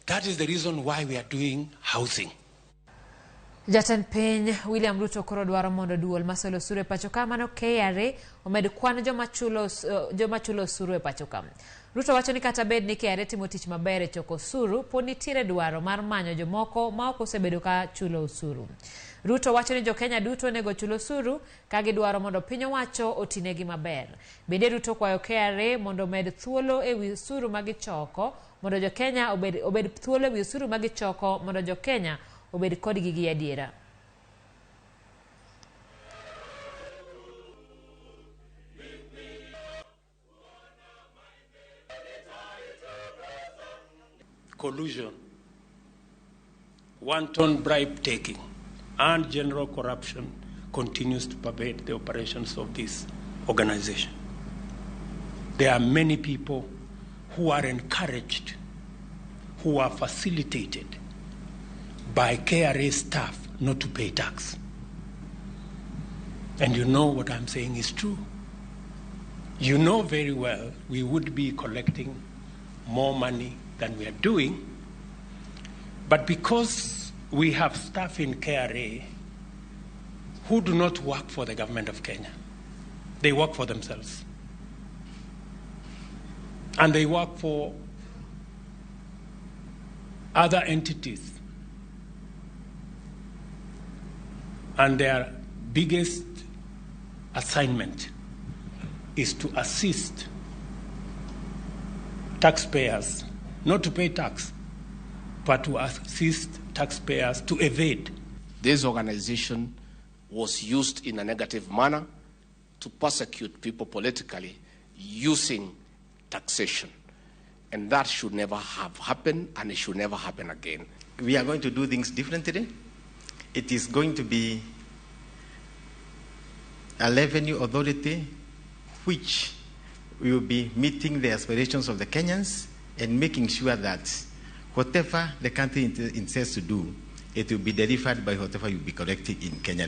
That is the reason why we are doing housing. Jatend piny William Ruto koro dwaro mondo duol masolo osuru e pacho ka mano KRA omed kwan joma chulo osuru e pacho ka. Ruto wacho ni kata bed ni KRA timo tich maber e choko osuru, pod nitiere dwaro mar manyo jomoko ma ok osebedo ka chulo osuru. Ruto wacho ni jokenya duto onego chul osuru ka gidwaro mondo piny owacho otinegi maber. Bende Ruto kwayo KRA mondo omed thuolo ewi osuru ma gichoko mondo jokenya obed thuolo ewi osuru ma gichoko mondo jokenya obed kodgi gi adiera. Collusion, wanton bribe taking, and general corruption continues to pervade the operations of this organization. There are many people who are encouraged, who are facilitated by KRA staff not to pay tax. And you know what I'm saying is true. You know very well we would be collecting more money than we are doing, but because we have staff in KRA who do not work for the government of Kenya, they work for themselves. And they work for other entities. And their biggest assignment is to assist taxpayers, not to pay tax, but to assist taxpayers to evade. This organization was used in a negative manner to persecute people politically using taxation. And that should never have happened, and it should never happen again. We are going to do things differently. It is going to be a revenue authority which will be meeting the aspirations of the Kenyans and making sure that whatever the country intends to do, it will be delivered by whatever will be collected in Kenya.